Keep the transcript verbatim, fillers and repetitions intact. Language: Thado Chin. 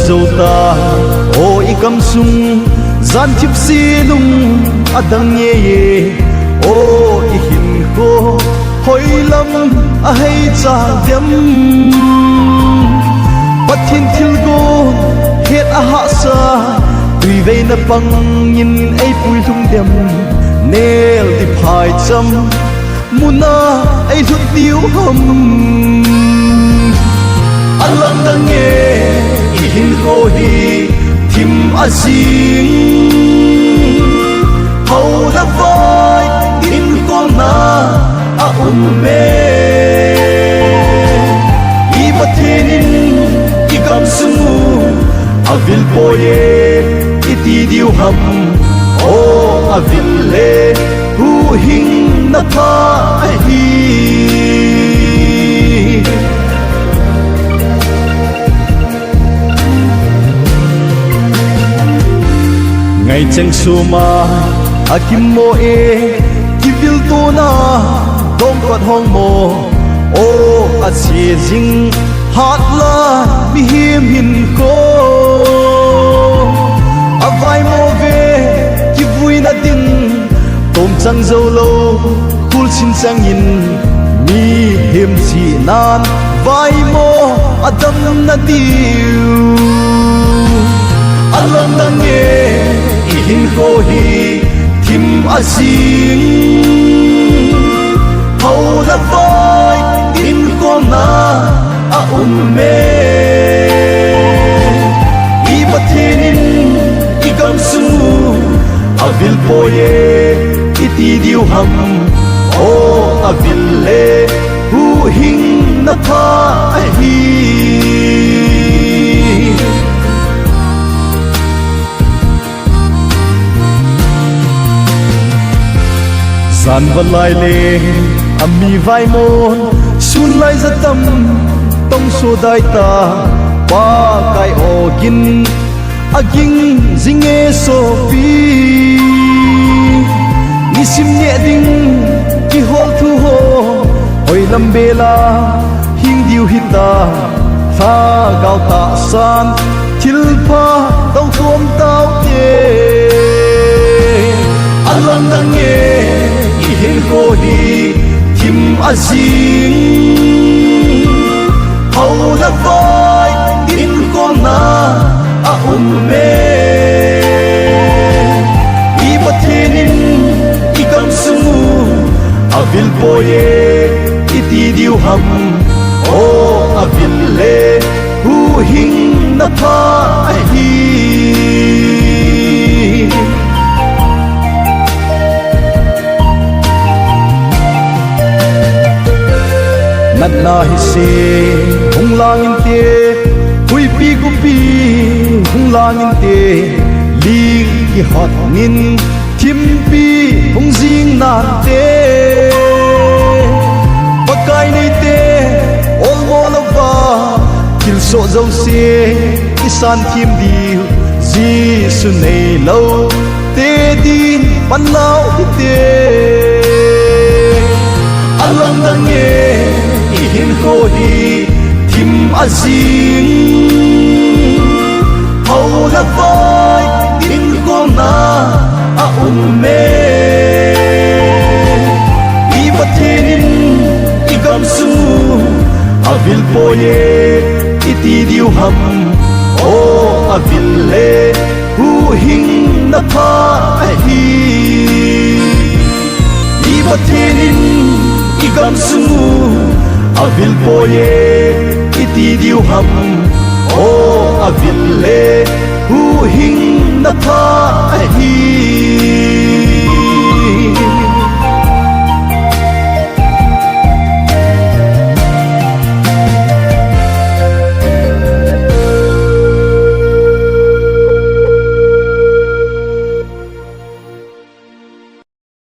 Jou ta, o i gamsung, jan thipse nung adang ngei e, o i hinkho, hoilam ahei cha dem. Pathen thilgon het ahahsa, tuivei na pangin ei puilhung dem, nel di phaicham muna ei lhut diu ham. Alamdang e, i hinkho hi thim ajing, hou le vai inkhona aum e. I Pathen in i gamsung u avil poi e, i ti diu ham. O, avil le huhhingna pha ahi. Ngaicheng suma akimmo e, kivil tona dongkot hong mo. O, ache jing hatla mihem hinkho, avaimo ve kivuina ding, tomchang joulou khulchin changin, mihem chihnan vaimo adamna diu. Alamdang e, i hinkho hi thim ajing, hou le vai inkhona aum e. I Pathen in i gamsung u avil poi e, i ti diu ham. O, avil le huhhingna pha ahi. Jan valai le ami vaimon, sun lai jatam tongso dai ta, Pakai o gin aging jing e sopi. Nisim neh ding kihol thu ho, hoilam bela hing diu hita, lhagao tahsan thilpha toukhom taute. Alamdang e, i hinkho hi thim ajing, hou le vai inkhona aum e. I Pathen in i gamsung u avil poi e, i ti diu ham. O, avil le huhhingna pha ahi. Natna hise hung lang inte, huipi gupi hung lang inte, ling kihot nin thimpi hung jing nante. Pakai neite olmo louva, thilsoh jouse i san thim diu, Jesu neilou te din pan nau hite. Alamdang e, i hinkho hi thim ajing, hou le vai inkhona aum e. I Pathen in i gamsung u avil poi e, i ti diu ham. O, avil le huhhingna pha ahi. I Pathen in i gamsung u avil poi e, i ti diu ham. O, avil le huhhingna pha ahi.